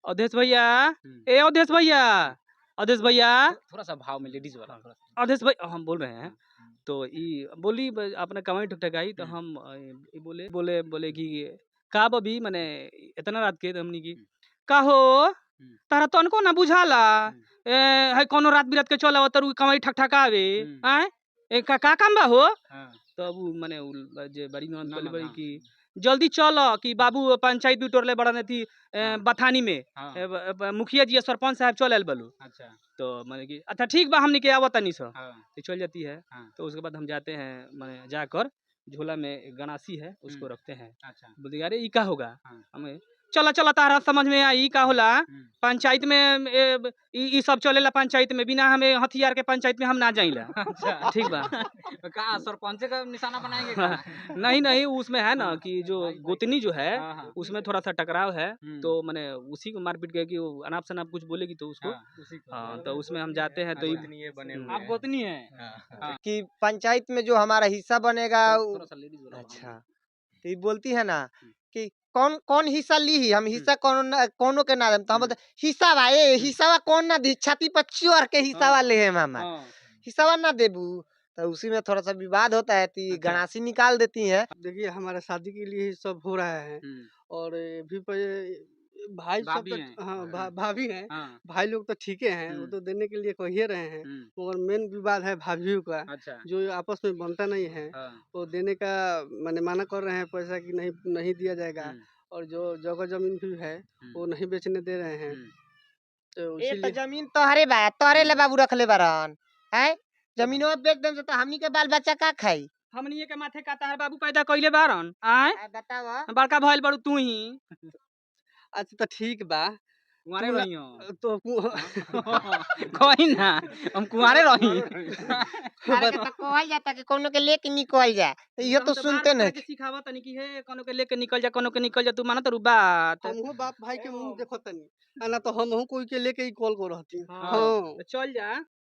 अवधेश भैया, ए अवधेश भैया, अवधेश भैया। थोड़ा सा भाव में लेडीज वाला थोड़ा सा। अवधेश भाई हम बोल रहे हैं। तो ई बोली अपना कमाई ठुकठकाई तो हम ई बोले बोले बोले कि का बबी माने इतना रात के, तो हमनी की का हो तारा तनको ना बुझाला, ए है कोनो रात बिरात के चल आवत कमाई ठकठकावे, आय ए का का काम बा हो? तब उ माने उ जे बड़ी ननद ना, कहले ना, बड़ी ना। कि जल्दी चल कि बाबू पंचायत बिटोरले बड़न अथी बथानी में, ए, मुखिया जी सरपंच साहब चल आयल बलू। तो माने कि अच्छा ठीक बा, हमनी के आवत तनी स। तो चल जाती है। तो उसके बाद हम जाते हैं, माने जाकर झोला में एक गणासी है उसको रखते हैं। बोलते अरे ई का होगा? हमें चला चला तारा समझ में आई का होला। पंचायत में ए, ई सब चलेला पंचायत में, बिना हमें हथियार के पंचायत में हम ना जाइला। ठीक बा। का सरपंच का निशाना बनाएंगे का? नहीं नहीं, उसमें है ना कि जो गोतनी जो है हाँ, हाँ। उसमें थोड़ा सा टकराव है, तो मैंने उसी को मारपीट गया कि वो अनाप शनाप कुछ बोलेगी तो उसको, हाँ, उसी को। हाँ, तो उसमें हम जाते हैं तो गोतनी ये बने हुए आप हैं। गोतनी है? हाँ। कि पंचायत में जो हमारा हिस्सा बनेगा थोड़ा सा लेडीज वाला भाव। अच्छा, तो ये बोलती है ना कि कौन कौन हिस्सा ली ही, हम हिस्सा कौन ना, कोनो के ना देम। तो हम बोलते हिस्सा बा, ए हिस्सा कौन ना दी, छाती पर चढ़ के हिस्सा ले हम हमार हिस्सा ना देबू। तो उसी में थोड़ा सा विवाद होता है, तो ये गणासी निकाल देती है। देखिए हमारा शादी के लिए ही सब हो रहा है और ये भी भाई सब भाभी तो हैं। हाँ, भाभी हैं। भाई लोग तो ठीक हैं, वो तो देने के लिए कह ही रहे हैं, मगर मेन विवाद है भाभीियों का, जो आपस में बनता नहीं है। वो देने का माने माना कर रहे हैं पैसा कि नहीं नहीं दिया जाएगा, और जो जगह जमीन भी है वो नहीं बेचने दे रहे हैं। तो ए तो इसीलिए जमीन तोहरे बा, तोहरे ले बाबू रखले बारन हैं, जमीनवा बेच देम से तो हमनी के बाल बच्चा का खाई? हमनी के माथे का तार बाबू पैदा कइले बारन, आय आ बतावा। बड़का भइल बड़ू तू ही। अच्छा तो ठीक बा, कुंवारे तू ना- रही हो। तो कही ना हम कुंवारे रही। अरे तो कहल जाता कि कोनो के लेके निकल जा, तो इहो तो हम सुनते बार बार नहीं। के सिखावत तनी कि हे कोनो के लेके निकल जा, कोनो के निकल जा, तू मानत रू बात। हमहू बाप भाई के मुंह देखो तनी, आ ना तो हमहू कोई के लेके ही कॉल कर रहती। हाँ। हाँ। तो चल जा।